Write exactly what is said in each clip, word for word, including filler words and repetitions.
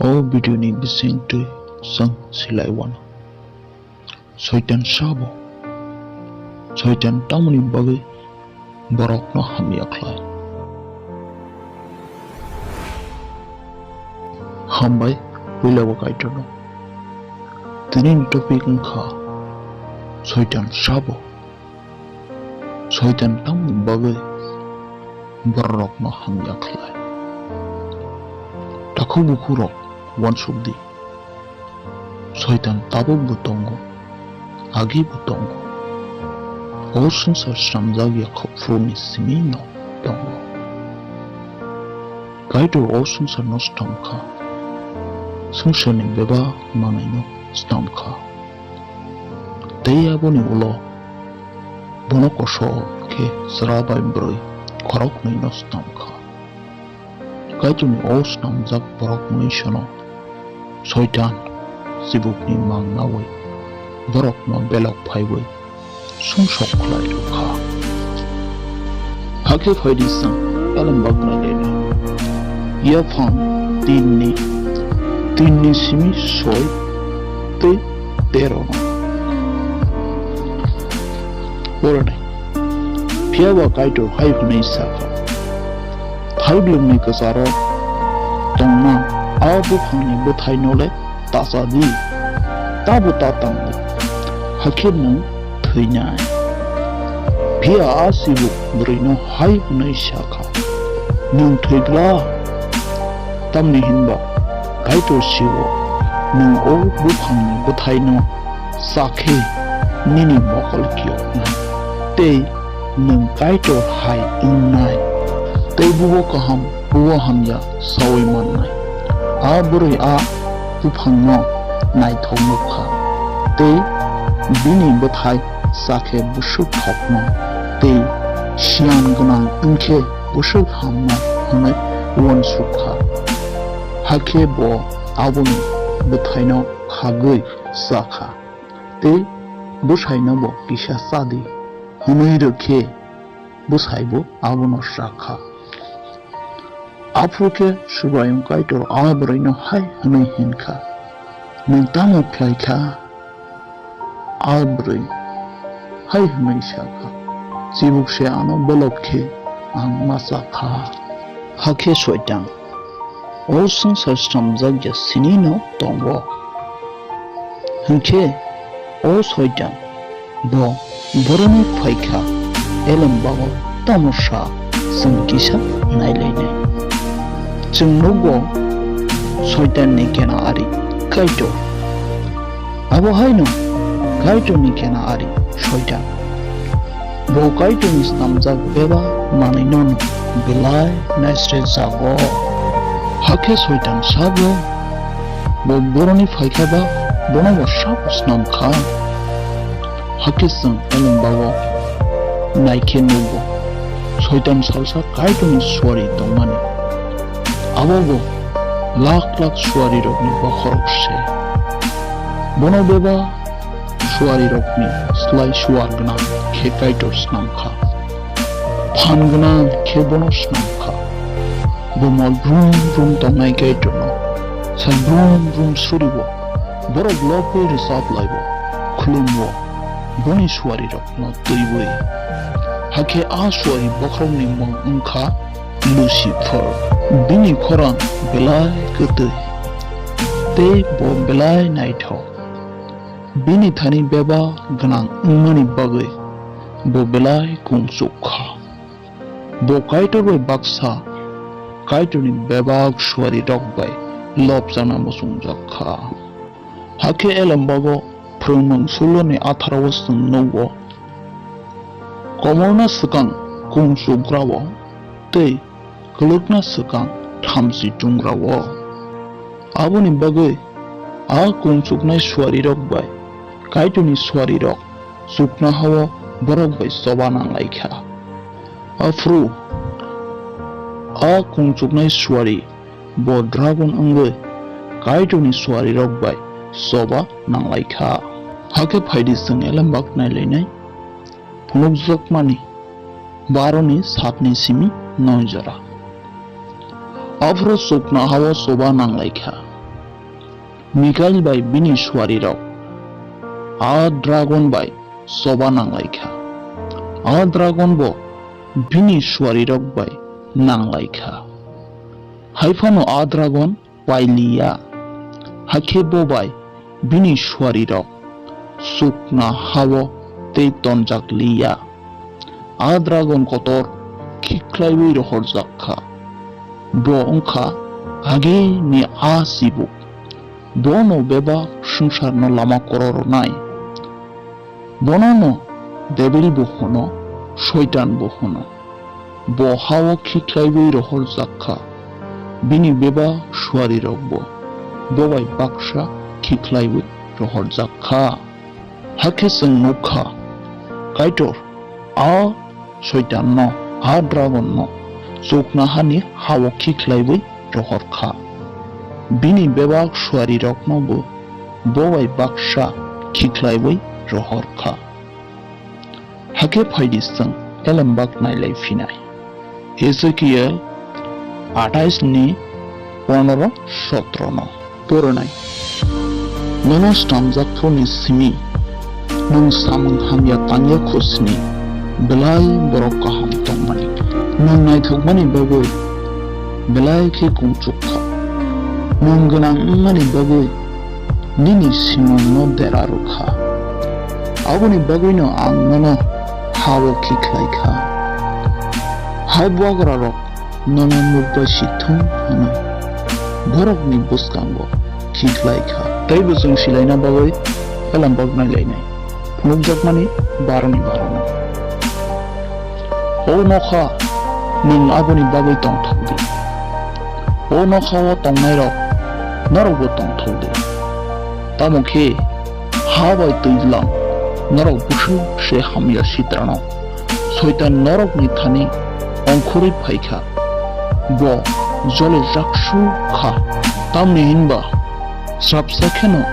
O video ni bisingtwi chwng swlaiwano. Soitan sabo? Soitan tamoni bagwi borokno hamya khlai? Hambai puila bo Kaitorno. Tini ni topic wngkha Soitan sabo? Soitan tamoni bagwi bororokno hamya khlai? Takhuk bukhurok uansuk di. Soitan tabukbo tongo, agibo tongo. O swngchar swnamjak ya khopuruni simino tongo. Kaitor o swngcharno swnamkha, swngcharni bebak manwino swnamkha. Tei aboni ulo bono kosol khe chwra bai bwrwi khoroknwino swnamkha. Kaitorni o swnamjak borok mwnwisono Soitan chibukni mang naui borokno belok phaiwi sumsok khlai rwkha. Hakhe phaidi chwng elembak nailaina. Yaphang tinni, tinni simi soi tei tero no. Boroni. Phiya ba Kaitor hai hwnwi sakha, Thaibwlwngni kwcharo tongma a buphangni bwthaino le ta cha di, tabo ta tang di, hakhe nwng thwinai. Phiya a chibuk bwrwino hai hwnwi sa kha, Nwng thwi glak? Tamni hwn ba Kaitor si-o, nwng o buphangni bwthaino cha khe nini mokol kiyoknai, tei nwng Kaitor hai wngnai, tei bubo kaham, bubo hamya saui mannai. A bwrwi a buphangno naithok nuk kha, tei bini bwthai cha khe bwswk thokno tei siyan gwnang wng khe bwswk hamno hwnwi uansuk kha. Hakhe bo aboni bwthaino khagwi cha kha, tei bwsaino bo kisa cha di hwnwi rw khe bwsaibo abono cha kha. Aphuru khe Subraiyung Kaitor a bwrwino hai hwnwi hwn kha, Nwng tamo khlai kha? A bwrwi hai hwnwi sa kha, Chibuk se ano belok khe ang ma cha kha. Hakhe Soitan o swngchar swnamjak ya sinino tongo. Hwnkhe o Soitan bo boroni phaikha, elem bago tamo sa chwng kisa nailainai. Chwng nukgo Soitanni kena ari Kaitor. Abo haino Kaitorni kena ari Soitan. Bo Kaitorni snamjak bebak manwino belai naisre jago. Hakhe Soitan sabo, bo boroni phaikha ba bono bo sabo snam kha. Hakhe chwng elem bago naikhe nukgo, Soitan salsa Kaitorni suari tongmani. Abo bo lak lak suarirokni bokhorok se. Bono bebak suarirokni slai suar gwnang khe Kaitor snam kha. Phan gwnang khe bono snam kha. Bo mol brum brum tongnai Kaitorno sal brum brum suribo, borok lobwi rwchap laibo, khulumbo boni suarirokno twiwi. Hakhe a suari bokhorokni mung wng kha Lucifer. Bini khorang belai kwtwi, tei bo belai naithok. Bini thani bebak gwnang wngmani bagwi bo belai kung chuk kha. Bo Kaitor bai baksa, Kaitorni bebak suarirok bai lobjakna muchungjak kha. Hakhe elem bago Phrwngmung suloni atharo o chwng nukgo, komorna swkang kung chukgra-o tei kwlwkna swkang thamchi chungra-o. Aboni bagwi a kung chuknai suarirok bai Kaitorni suarirok chuknoha-o borok bai choba nang lai kha. Aphuru a kung chuknai suari bo dragon wngwi Kaitorni suarirok bai choba nang lai kha. Hakhe phaidi chwng elembak nailainai phunukjakmani baroni satni simi noi jora. Aphuru chuknoha-o choba nang lai kha. Mikail bai bini suarirok a dragon bai choba nanglaikha. A dragon bo bini suarirok bai nanglaikha. Haiphano a dragon pailiya, hakhe bo bai bini suarirok chukna hao tei tonjak liya. A dragon kotor khiklaiwi rohorjak kha. Bo wngkha agini a chibuk. Bono bebak swngcharno lama kororonai. Bonono Debil bo hwno, Soitan bo hwno. Bo hao khiklaiwi rohorjak kha. Bini bebak suarirokbo bo bai baksa khiklaiwi rohorjak kha. Hakhe chwng nuk kha, Kaitor a Soitanno, a dragonno chukna hani hao khiklaiwi rohor kha. Bini bebak suarirokno bo bo bai baksa khiklaiwi rohor kha. Hakhe phaidi chwng elembak nailai phinai. Ezekiel atais ni ponoro sotro no porinai. Nono stamjak phuruni simi nwng samung hamya tangya khusni belai borok kaham tongmani. Nwng naithokmani bagwi belai khe kumchuk kha. Nwng gwnang wngmani bagwi nini simungno dera rw kha. Aboni bagwino ang nono ha-o khiklai kha. Hai buagrarok nono mukbai si thung hwnwi borokni bwskango khiklai kha. Teibo chwng silaina bagwi elembak nailainai. Phunukjakmani baroni barono. O nokha, nwng aboni bagwi tongthok di. O nokhao tongnairok norokbo tongthok di. Tamo khe ha bai twi lang norok bwswk se hamya sitrano. Soitan norokni thani ongkhorwi phai kha. Bo jolijak su kha, tamni hinba srapsa kheno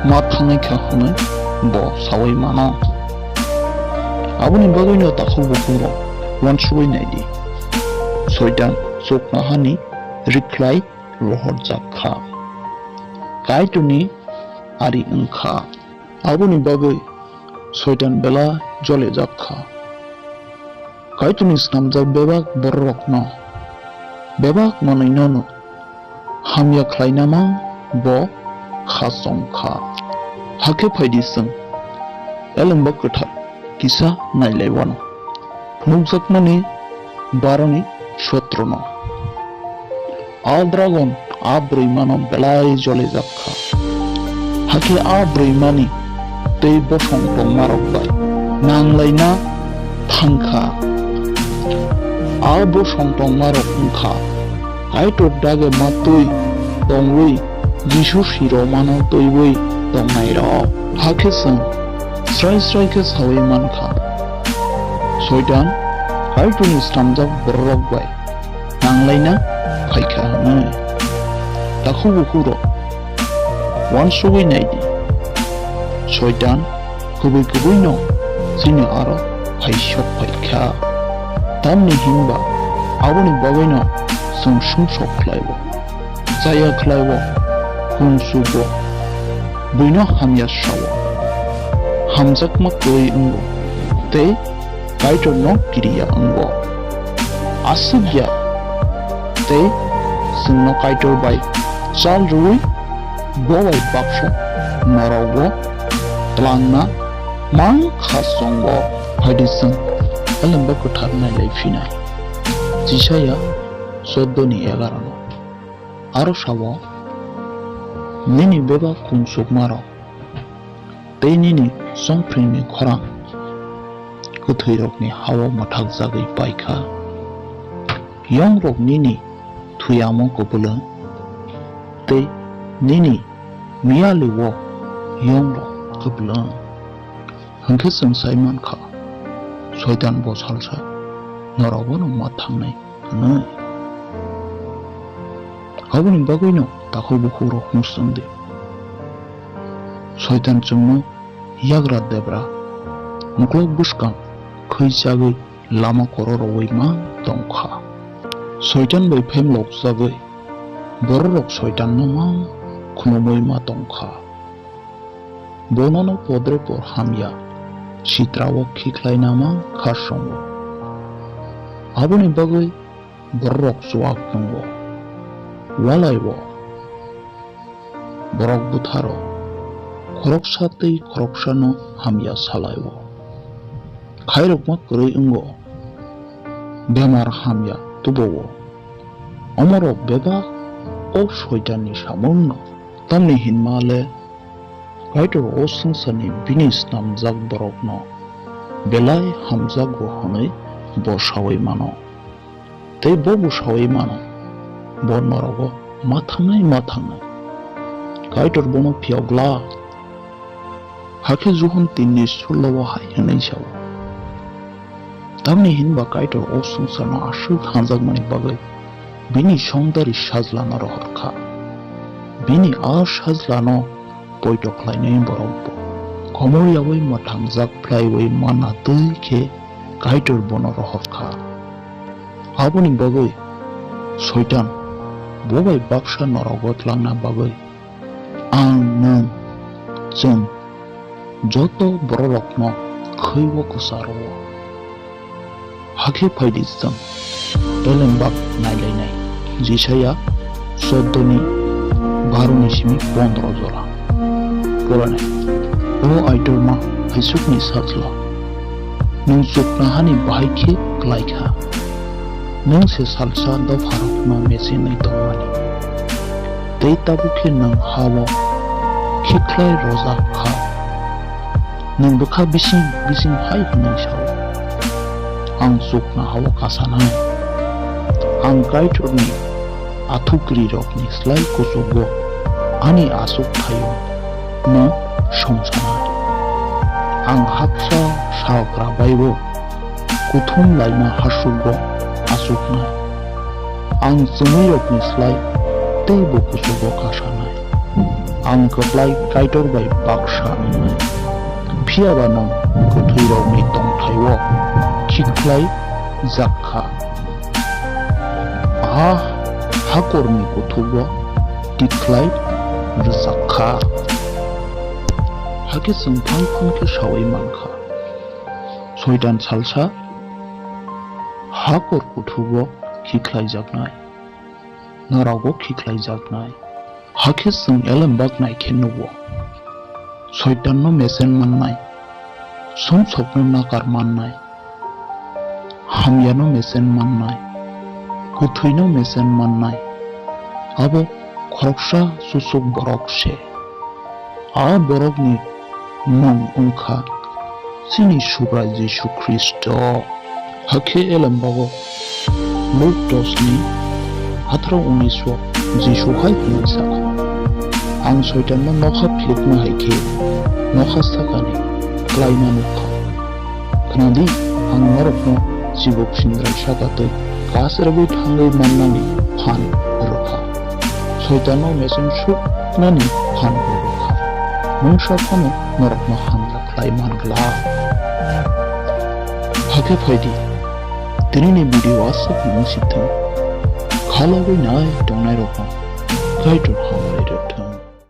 ma thangnai kha hwnwi bo saui mano. Aboni bagwino takhuk bukhukrok uansugwi nai di. Soitan chuknohani rikhlai rohorjak kha. Kaitorni ari wng kha. Aboni bagwi Soitan belai jolijak kha. Kaitorni snamjak bebak bororokno, bebak manwinono hamya khlainama bo kha chong kha. Hakhe phaidi chwng Elembak Kwthar kisa nailai wano. Nukjakmani baroni sotrono. A dragon a brwimano belai jolijak kha. Hakhe a brwimani tei bosong tongmarok bai nanglaina thang kha. A bosong tongmarok wng kha Kaitor dagema twi tongwi Jisu siromano twiwi tongnairok. Hakhe chwng srai srai khe saui man kha, Soitan Kaitorni slamjak bororok bai nanglaina phai kha hwnwi. Takhuk bukhukrok, uansugwi nai di, Soitan kubui kubuino chini aro phai sok phai kha. Tamni hinba aboni bagwino chwng sumsok khlai-o, chaya khlai-o, kung chugo, buino hamya sa-o, hamjakma kwrwi wngo tei Kaitorno kiriya wngo. Aswk ya tei chwngno Kaitor bai chal rwui bo bai baksa norokbo twlangna mang kha chongo. Phaidi chwng Elembak Kwthar nailai phinai. Jisaya chordo ni egarono. Aro sao, nini bebak kung chukmarok tei nini chongphringni khorang kwthwirokni ha-o mwthakjagwi pai kha. Yongrok nini thuyamo kwplwng tei nini miyali-o yongrok kwplwng. Hwnkhe chwng sai man kha, Soitan bo salsa norok bono ma thangnai hwnwi. Aboni bagwino takhuk bukhukrok hung swng di. Soitan chwngno yagra debra uklok bwskang khwi chagwi lama koro rwui ma tong kha. Soitan bai phemlok jagwi bororok Soitanno ma khulumwi ma tong kha. Bonono podre por hamya, sitra o khiklaina mang kha songo. Aboni bagwi bororok chuak tongo, walai o. Borok butharo, khoroksa tei khoroksano hamya salai o. Khairokma kwrwi wngo, bemar hamya tubo o. Omorok bebak o Soitanni samungno. Tamni hinma le Kaitor o swngcharni bini snamjak borokno belai hamjakgo hwnwi bo saui mano. Tei bo bo saui mano, bo norogo ma thangnai, ma thangnai. Kaitor bono phiyok glak. Hakhe Johon tinni sullo o hai hwnwi sao, tamni hinba Kaitor o swngcharno aswk hamjakmani bagwi bini songdari Sajlano rohor kha. Bini a Sajlano poito khlainai borok bo komor yaui mwthangjak phlaiwi manna twi khe Kaitor bono rohor kha. Aboni bagwi Soitan bo bai baksa norogo tlangna bagwi ang, nwng, chwng joto bororokno khwi o kwcharo. Hakhe phaidi chwng elembak nailainai. Jisaya soddo ni baro ni simi pondro jora. Purane, o Aitorma Aisukni Sajla, nwng chuknohani bahai khe klai kha. Nwng se salsa dopharokno mechenwi tongmani, tei tabuk khe nwng ha-o khikhlai rwjak kha. Nwng bwkha bising bising hai hwnwi sa-o, "Ang chuknoha-o kasanai. Ang Kaitorni athukrirokni slai kuchugo ani achukthai-o no songsanai. Ang haksa sagra bai-o kuthum laima hasugo achuknai. Ang chumwirokni slai teibo kuchugo kasanai. Ang kwplai Kaitor bai baksa wngnai. Phiya ba nwng kwthwirokni tongthai-o khikhlai jak kha. A hakorni kuthugo tikhlai rwchak kha." Hakhe chwng phang phang khe saui man kha. Soitan salsa hakor kuthugo khikhlaijaknai, norogo khikhlaijaknai. Hakhe chwng elembak nai khe nugo, Soitanno mechen mannai, sumsokno nakar mannai, hamyano mechen mannai, kwthwino mechen mannai, abo khoroksa susuk borok se. A borokni mung wngkha chini Subrai Jisu Khristo. Hakhe elembago Luk dos ni atharo unis o Jisu hai hwnwi sakha, "Ang Soitanno nokha philukma hai khe nokha sakani klaima nukha. Khna di, ang norokno chibuk sindrai saka tei kasragwi thangwi mannani phan rwkha. Soitanno mechen suknani phan rwkha. Mungsa phano norokno hamya khlai man glak." Hakhe phai di, tinini video aswk wng si thung. Khalogwi nai tongnairokno Kaitor hamari rw thung.